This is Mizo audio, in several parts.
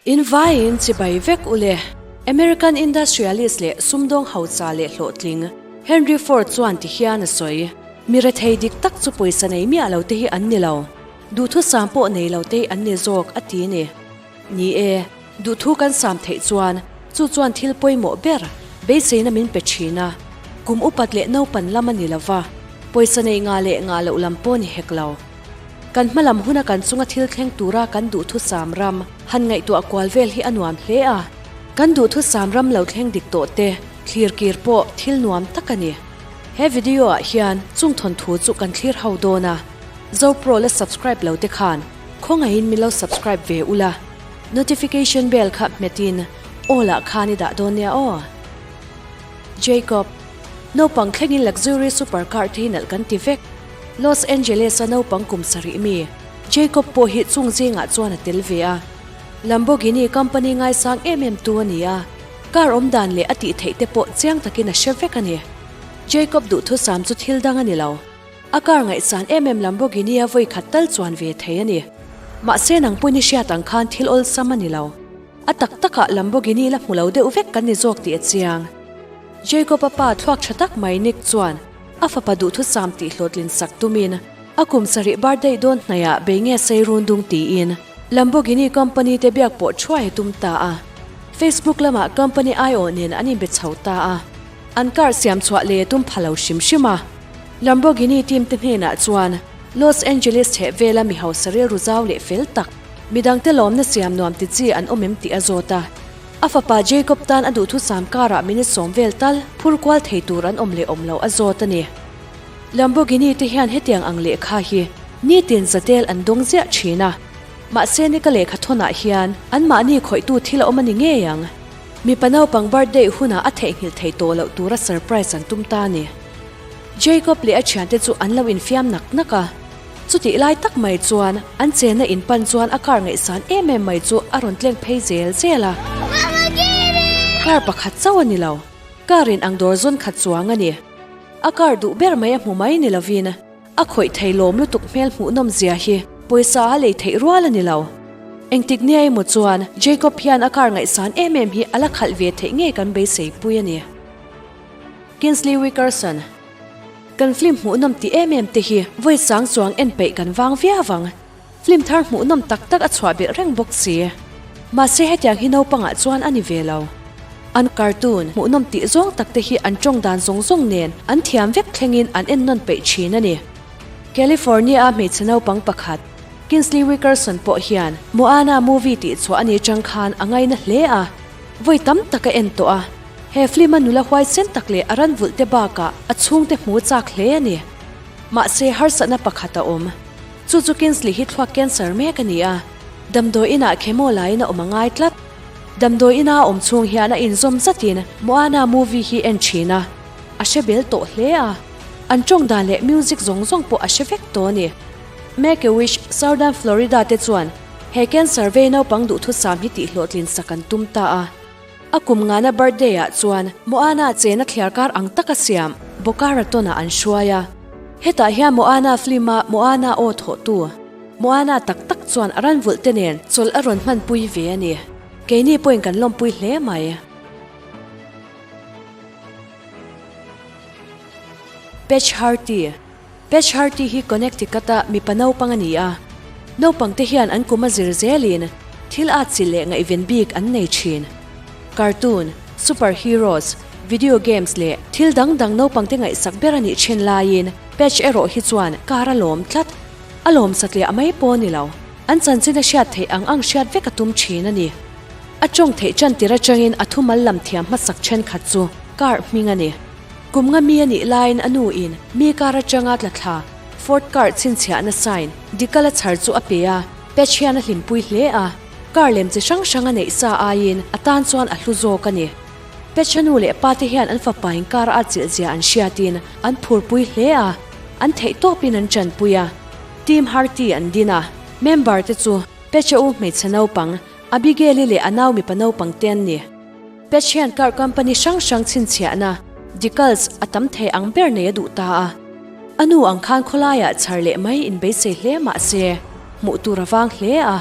In vaiin chibai vek u le. American industrialist leh sumdawng hausa leh hlawhtling Henry Ford chuan ti hian a sawi, Mi rethei dik tak chu pawisa nei miah lo te hi an ni lo, duhthusam pawh nei lo te hi an ni zawk a ti ni. Ni e, duhthu kan sam theih chuan chu chuan thil pawimawh ber beiseina min pe thin a, kum upat leh naupan lam a ni lo va, pawisa nei ngah leh ngah loh lam pawh ni hek lo. Kan hmalam huna kan chunga thil thleng tura kan duhthusam ram han ngaihtuah kual vel hi a nuam hle a, kan duhthusam ram lo thleng dik tawh te thlir kir pawh thil nuam tak a ni. He video ah hian chung thawnthu chu kan thlir ho dawn a, Zopro la subscribe lo te khan khawngaihin min lo subscribe ve ula, notification bell kha hmetin all ah khan i dah dawn nia aw. Jacob, Naupang thlengin luxury super car te hi nalh kan ti vek. Los Angeles-a naupang kum sarih mi, Jacob pawh hi chung zingah chuan a tel ve a. Lamborghini company ngaisang em em tu a ni a, car awm dan leh a tih theih te pawh chiang takin a hre vek a ni. Jacob duhthusam chu thil dang a ni lo. A car ngaihsan em em Lamborghini-a vawi khat tal chuan ve thei a ni. Mahse nang pawhin i hriat ang khan thil awlsam a ni lo. A tak takah Lamborghini la hmu lo deuh vek kan ni zawk tih a chiang. Jacob-a pa thluak tha tak mai Nick chuan a fapa duhthusam tih hlawhtlin sak tumin a kum sarih birthday dawn hnaihah bei nge sei run dung tiin Lamborghini company te biak pawh thuai a tum ta a. Facebook lamah company aiawh nen an inbe chho ta a. An car siam chhuah lei a tum pha lo hrim hrim a. Lamborghini team te hnenah chuan Los Angeles chheh vela mi hausa rilru zau leh fel tak, midangte lawmna siam nuam ti chi an awm em tih a zawt a. A fapa Jacob tan a duhthusam karah minute sawm vel tal phur kual thei tur an awm leh awm loh a zawt a ni. Lamborghini te hian hetiang ang lehkha hi nitin zatel an dawng ziah thin a, mahse nika lehkha thawnah hian anmahni khawihtu thil a awm a ni ngei ang. Mipa naupang birthday hunah a theihnghilh thei tawh loh tura surprise an tum ta a ni. Jacob leh a thiante chu an lo infiam nak nak a. Chutih lai tak mai chuan an chenna in pan chuan a car ngaihsan em em mai chu a rawn tleng phei zel zel a. Car pakhat chauh a ni lo, car in ang dawr zawn khat chuang a ni. A car duh ber mai a hmu mai ni lovin a khawih thei lawm lutuk hmel hmuhnawm zia hi pawisa a lei theih rual a ni lo. Engtik nia emaw chuan Jacob hian a car ngaihsan em em hi a la khalh ve theih ngei kan beisei pui a ni. Kinsley Wickerson. Kan film hmuhnawm ti em em te hi vawi sang chuang en peih kan vang viau ang. Film thar hmuhnawm tak tak a chhuah belh reng bawk si. Mahse hetiang hi naupangah chuan a ni ve lo. An cartoon hmuhnawm tih zawng tak te hi an tawng dan zawng zawng nen an thiam vek thlengin an en nawn peih thin a ni. California-a hmeichhe naupang pakhat, Kinsley Wickerson pawh hian Moana movie tih chhuah a ni chang khan a ngaina hle a, vawi tam tak a en tawh a. He film a nula huaisen tak leh a ran vulh te bakah a chhungte hmu chak hle a ni. Mahse harsatna pakhat a awm. Chu chu Kinsley hi thluak cancer mek a ni a, damdawi inah chemo laiin a awm a ngai tlat. Damdawi ina a awm chhung hian a inzawm zatin Moana movie hi en thin a, a hre bel tawh hle a. An tawng dan leh music zawng zawng pawh a hre vek tawh a ni. Make-A-Wish Southern Florida te chuan he cancer vei naupang duhthusam hi tihhlawhtlin sak an tum ta a. A kum ngana birthday ah chuan Moana chena thliar kar ang taka siam Boca Raton ah an hruai a. Hetah hian Moana film a Moana aw thawhtu Moana tak tak chuan a ran vulh te nen chawlh a rawn hmanpui ve a ni. Keini pawhin kan lawmpui hle mai. Patch Harty Patch Harty hi Connecticut a mipa naupang a ni a. Naupang te hian an kum a zir zelin thil at chilh leh ngaihven bik an nei thin. Cartoon, super heroes, video games leh thil dang dang naupang te ngaihsak ber a nih thin laiin Patch erawh hi chuan car a lawm tlat. A lawm satliah mai pawh a ni lo. An chanchin a hriat theih ang ang hriat vek a tum thin a ni. A tawng theih tan tir atangin a thumal lam thiam hmasak thenkhat chu car hming a ni. Kum nga mi a nih laiin a nu in mi car atanga tla thla Ford car chhinchhiahna sign dikal a chhar chu a pe a, Patch hian a hlimpui hle a, car lem chi hrang hrang a neih sa aiin a tan chuan a hlu zawk a ni. Patch a nu leh pa te hian an fapa in car a atchilh zia an hriatin an phurpui hle a, an theih tawpin an tanpui a. Team Harty an din a, member te chu Patch a u hmeichhe naupang Abigail-i leh a nau mipa naupang te an ni. Patch hian car company hrang hrang chhinchhiahna, decals, a tam thei ang ber nei a duh ta a. A nu ang khan khawlaiah chhar leh mai inbeisei hle mah se, hmuh tur a vang hle a.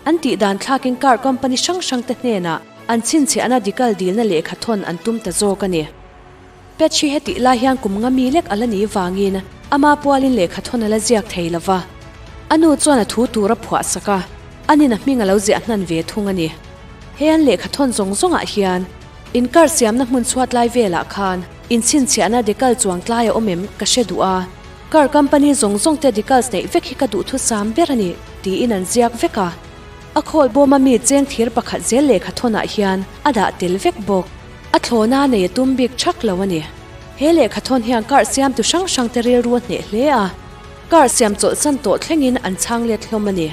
An tih dan thlakin car company hrang hrangte hnenah an chhinchhiahna decal dilna lehkha thawn an tum ta zawk a ni. Patch hi hetih lai hian kum nga mi lek a la nih vangin ama pualin lehkha thawn a la ziak thei lo va. A nu chuan a thu tur a phuah sak a, anin a hming a lo ziah hnan ve thung a ni. He an lehkha thawn zawng zawngah hian in car siamna hmun chhuat lai velah khan inchhinchhiahna decal chuang tlai a awm em ka hre duh a. Car company zawng zawng te decals neih vek hi ka duhthusam ber a ni tiin an ziak vek a. A khawl bawma mi cheng thir pakhat zel lehkha thawnah hian a dah tel vek bawk. A thlawna nei a tum bik thak lo a ni. He lehkha thawn hian car siamtu hrang hrang te rilru a hneh hle a, car siam chawlhsan tawh thlengin an chhang let hlawm a ni.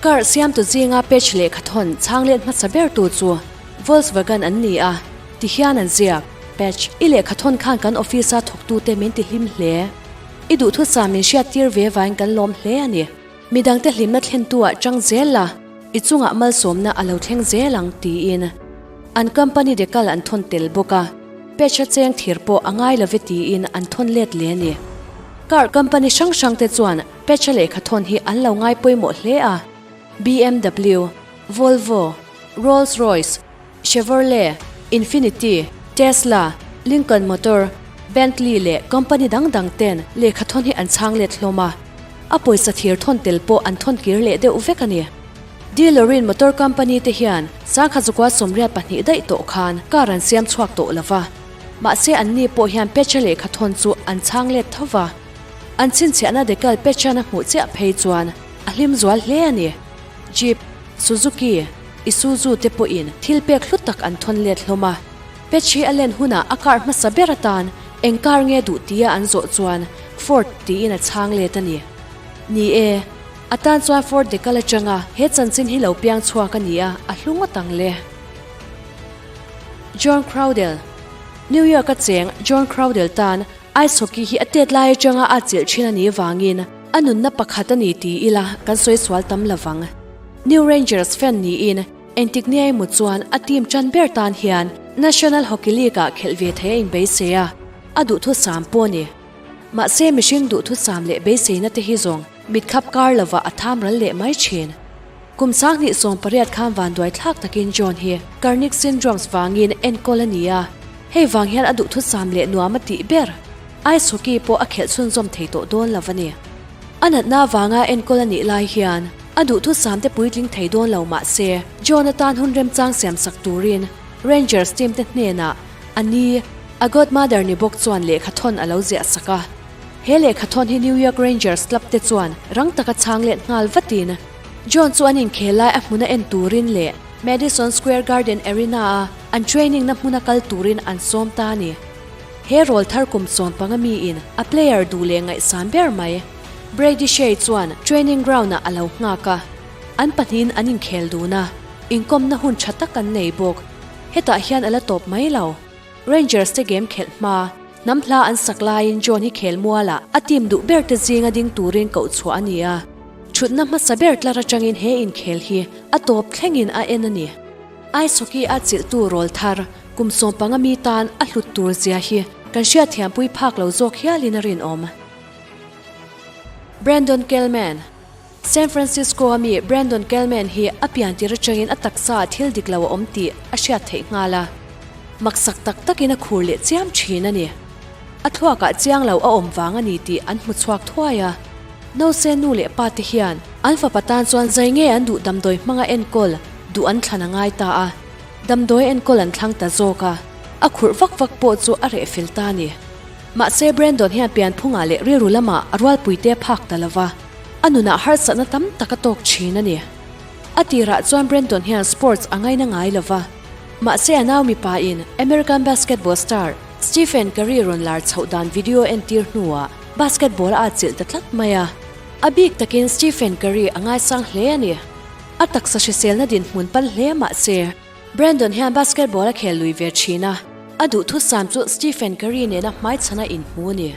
Car siamtu zinga patch lehkha thawn chhang let hmasa bertu chu Volkswagen an ni a, tihian an ziak, Patch, i lehkha thawn khan kan office-a thawktute min ti hlim hle. I duhthusam min hriattir ve vangin kan lawm hle a ni. Midangte hlimna thlentu-ah chang zel la, i chungah malsawmna a lo thleng zel ang, tiin an company decal an thawn tel bawk a, patch-a cheng thir pawh a ngai love tiin an thawn let leh a ni. Car company hrang hrangte chuan patch-a lehkha thawn hi an lo ngai pawimawh hle a, BMW, Volvo, Rolls Royce, Chevrolet, Infiniti, Tesla, Lincoln Motor, Bentley leh company dang dang ten lehkha thawn hi an chhang let hlawm a, a pawisa thir thawn tel pawh an thawn kir leh deuh vek a ni. DeLorean Motor Company te hian sangkhat zakua 82 daih tawh khan car an siam chhuak tawh lo va, mahse anni pawh hian Pecha lehkha thawn chu an chhang let tho va. An chhinchhiahna decal Pecha'n a hmuh chiah phei chuan a hlim zual hle a ni. Jeep, Suzuki, Isuzu te pawhin thil pek hlu tak an thawn let hlawm a. Patch hi a len hunah a car hmasa ber atan eng car nge duh tia an zawh chuan Ford tiin a chhang let a ni. Ni e, a tan chuan Ford decal atanga he chanchin hi lo piang chhuak a ni a, a hlu ngawt ang le. John Crowdell New York a cheng John Crowdell tan Ice hockey hi a tet lai atanga a chilh thin a nih vangin a nunna pakhat a ni ti ila kan sawi sual tam lovang. New Rangers fan niin engtik nia emaw chuan a team tan ber tan hian National Hockey League ah khelh ve thei a inbeisei a, a duhthusam pawh a ni. Mahse mihring duhthusam leh beiseina te hi zawng mitkhap kar lovah a tham ral leh mai thin. Kum 28 khan vanduai thlak takin John hi Kernig Syndromes vangin enkawl a ni a, hei vang hian a duhthusam leh nuam a tih ber. Ice hockey pawh a khelh chhunzawm thei tawh dawn lo a ni. A natna vanga enkawl a nih lai hian a duhthusam te puitling thei dawn lo mah se John atan hun remchang siamsak turin Rangers team te hnenah a ni, a godmother ni bawk chuan lehkha thawn a lo ziah sak a. He lehkha thawn hi New York Rangers club te chuan rang taka chhang let nghal vatin John chu an inkhel lai a hmuna en turin leh Madison Square Garden Arena-a an training na hmuna kal turin an sawm ta a ni. He rawl thar kum 15 miin a player duh leh ngaihsan ber mai. Brady Shea chuan training ground-ah a lo nghak a, an pahnihin an inkhel dun a, inkawmna hun tha tak an nei bawk. Hetah hian a la tawp mai lo. Rangers te game khelh hma, hnam hla an sak laiin John hi khel mualah a team duh ber te zinga ding turin koh chhuah a ni a. Thutna hmasa ber tlar atangin he inkhel hi a tawp thlengin a en a ni. Ice hockey a chilhtu rawl thar kum 15 mi tan a hlut tur zia hi kan hriatthiampui phak lo zawk hialin a rinawm. Brandon Kelman, San Francisco-a mi Brandon Kelman hi a pian tir atangin a taksa ah thil dik lo a awm tih a hriat theih nghal a. Maksak tak takin a khur leh chiam thin a ni. A thluakah chiang lo a awm vang a ni tih an hmu chhuak thuai a. Nose nu leh pa te hian an fapa tan chuan zai nge an duh damdawi hmanga enkawl duh an thlan a ngai ta a. Damdawi enkawl an thlang ta zawk a, a khurh vak vak pawh chu a reh fel ta a ni. Mahse Brandon hian pianphungah leh rilru lamah a rualpuite a phak ta lova, a nunah harsatna tam tak a tawk thin a ni. A tirah chuan Brandon hian sports a ngaina ngai lova, mahse a nau mipa in American basketball star Stephen Curry rawn lar chhoh dan video entir hnuah basketball a atchilh ta tlat mai a. A bik takin Stephen Curry a ngaisang hle a ni. A taksa hriselna dinhmun pal hle mahse, Brandon hian basketball a khel lui ve thin a, a duhthusam chu Stephen Curry nena hmaichhana inhmu a ni.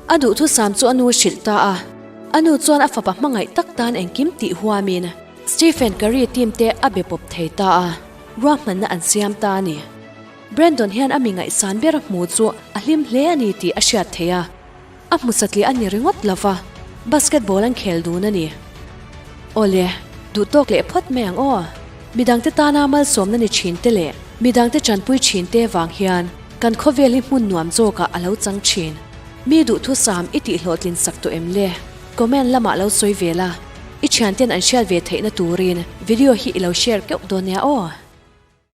A duhthusam chu a nu hrilh ta a, a nu chuan a fapa hmangaih tak tan engkim tih huamin Stephen Curry team te a be pawp thei ta a, ruahmanna an siam ta a ni. Brandon hian a mi ngaihsan ber a hmu chu a hlim hle a ni tih a hriat theih a. A hmu satliah a ni ringawt lo va, basketball an khel dun a ni. Awle. Duhtawk leh phawt mai ang aw. Midangte tana malsawmna ni thin te leh midangte tanpui thin te vang hian kan khawvel hi hmun nuam zawkah a lo chang thin. Mi duhthusam i tihhlawhtlin sak tawh em le? Comment lamah lo sawi ve la, i thianten an hriat ve theihna turin video hi i lo share keuh dawn nia aw.